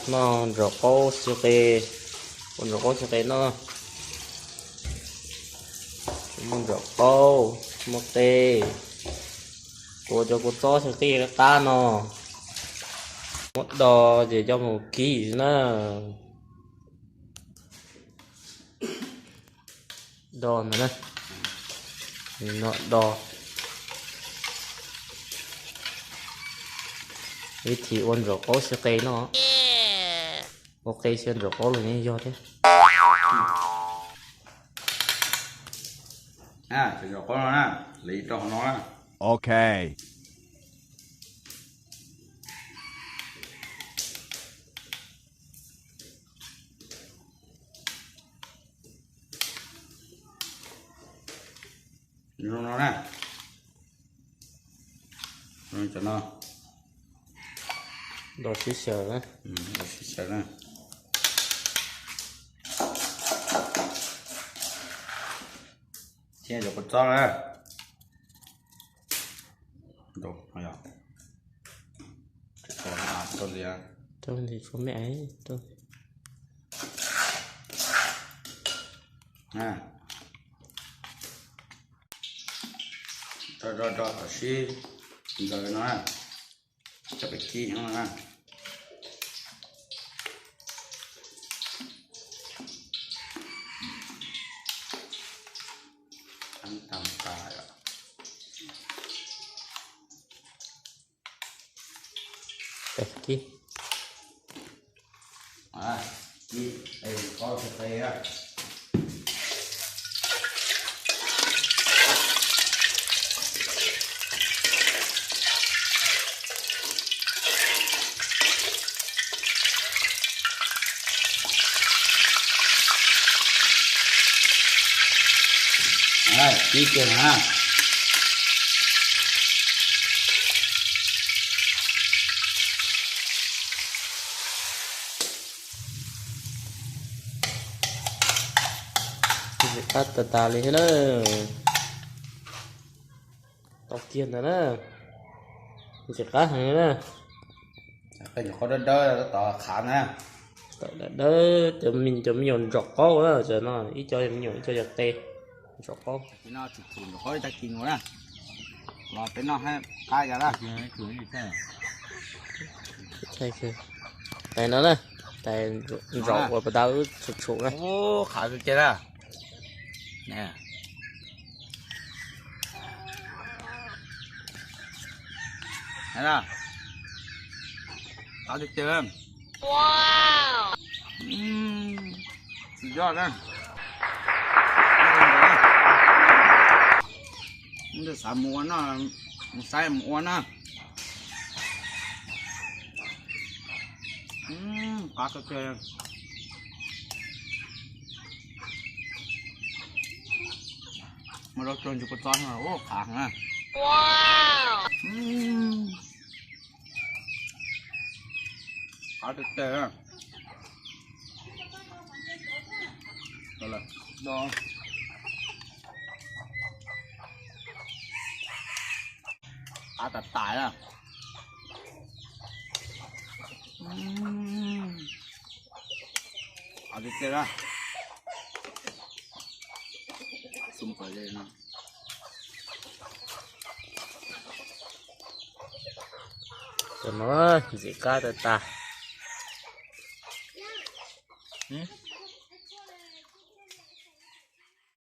Noj ntsaum qaub xyaw qe, ua ntsaum qaub xyaw qe noj. Muaj ntsaum qaub, muaj qe, ua cov kua txob xyaw qe qab no. Muab do ces coj mus kib na. Do ntawd na, no do. Ib thim ua ntsaum qaub xyaw qe no, ua qe xyaw ntsaum qaub los yeej yog thiab. Ntsaum qaub no na, li rau hauv no na. Ok. Zoo no na. Cov no. Do sib xyaw na. Do sib xyaw na. Thiab cov kua txob na. Rau li, rau li. Do do do kom sib ntxaws no na. Coj pem kib no na. Tag tas. Pem kib. Kib kiag na. Ntxim qab tas tas li thiab na. Tau kiag ntawd na. Ntxim qab heev na. Qe ntsaum qaub dawb dawb tab tom qhav na. Tau dawb dawb, cov me nyuam ntsaum qaub na, cov no ib co me nyuam, ib co yog qe ntsaum qaub. Ntsaum qaub ib tag kis mus na. Los peb noj qab ib yam na. Tais no na, tais ntsaum uas pas tas wb tshum tshum na. Qhav kawg kiag na. Qab tiag tiag. Suav yoj na. Xav mus ua noj, mus xaib mus ua na. Qab kawg kiag. Muaj zaub tsuag ntsis kua txob no, ua qhav heev na. Qab tiag tiag. Qab tas tas na. Qab tiag tiag na. Xum pawg li no. Cov no ntxim qab tas tas.